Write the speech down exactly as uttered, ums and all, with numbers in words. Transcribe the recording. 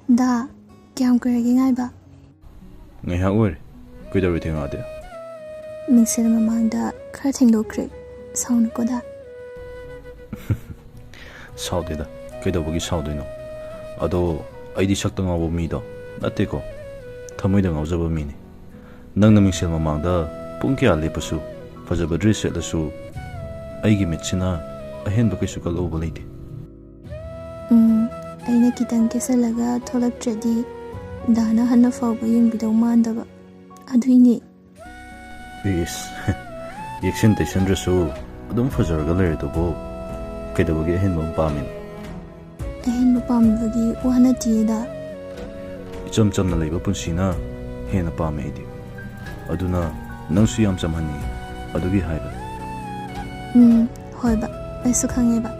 ꯗꯥ, ꯀꯌꯥꯝ ꯀꯨꯏꯔꯒꯦ ꯉꯥꯏꯕ? ꯉꯥꯏꯍꯥꯛ ꯑꯣꯏꯔꯦ꯫ ꯀꯩꯗꯧꯔꯦ ꯊꯦꯡꯉꯛꯑꯗꯤ? ꯃꯤꯡꯁꯦꯜ ꯃꯃꯥꯡꯗ ꯈꯔ ꯊꯦꯡꯗꯣꯛꯈ꯭ꯔꯦ꯫ ꯁꯥꯎꯅꯨꯀꯣ ꯗꯥ꯫ ꯁꯥꯎꯗꯦꯗ, ꯀꯩꯗꯧꯕꯒꯤ ꯁꯥꯎꯗꯣꯏꯅꯣ? ꯑꯗꯣ ꯑꯩꯗꯤ ꯁꯛꯇ ꯉꯥꯎꯕ ꯃꯤꯗꯣ ꯅꯠꯇꯦꯀꯣ, ꯊꯃꯣꯏꯗ ꯉꯥꯎꯖꯕ ꯃꯤꯅꯤ꯫ ꯅꯪꯅ ꯃꯤꯡꯁꯦꯜ ꯃꯃꯥꯡꯗ ꯄꯨꯡ ꯀꯌꯥ ꯂꯦꯞꯄꯁꯨ, ꯐꯖꯕ ꯗ꯭ꯔꯦꯁ ꯁꯦꯠꯂꯁꯨ, ꯑꯩꯒꯤ ꯃꯤꯠꯁꯤꯅ ꯑꯍꯦꯟꯕ ꯀꯩꯁꯨ ꯀꯜꯂꯛꯎꯕ ꯂꯩꯇꯦ꯫ ꯎꯝ, ꯑꯩꯅ ꯈꯤꯇꯪ ꯀꯦꯁꯜꯂꯒ ꯊꯣꯛꯂꯛꯇ꯭ꯔꯗꯤ ꯗꯥꯅ ꯍꯟꯅ ꯐꯥꯎꯕ ꯌꯦꯡꯕꯤꯗꯧ ꯃꯥꯟꯗꯕ, ꯑꯗꯨꯏꯅꯦ꯫ ꯏꯁ, ꯌꯦꯛꯁꯤꯟ ꯇꯩꯁꯟꯗ꯭ꯔꯁꯨ ꯑꯗꯨꯝ ꯐꯖꯔꯒ ꯂꯩꯔꯗꯨꯕꯨ ꯀꯩꯗꯧꯕꯒꯤ ꯑꯍꯦꯟꯕ ꯑꯃ ꯄꯥꯝꯃꯤꯅꯣ? ꯑꯍꯦꯟꯕ ꯄꯥꯝꯕꯒꯤ ꯋꯥ ꯅꯠꯇꯤꯌꯦꯗ꯫ ꯏꯆꯝ ꯆꯝꯅ ꯂꯩꯕ ꯄꯨꯟꯁꯤꯅ ꯍꯦꯟꯅ ꯄꯥꯝꯃꯦ ꯑꯩꯗꯤ꯫ ꯑꯗꯨꯅ ꯅꯪꯁꯨ ꯌꯥꯝ ꯆꯝꯍꯟꯅꯤꯡꯉꯤ, ꯑꯗꯨꯒꯤ ꯍꯥꯏꯕꯅꯤ꯫ ꯎꯝ, ꯍꯣꯏꯕ, ꯑꯩꯁꯨ ꯈꯪꯉꯦꯕ꯫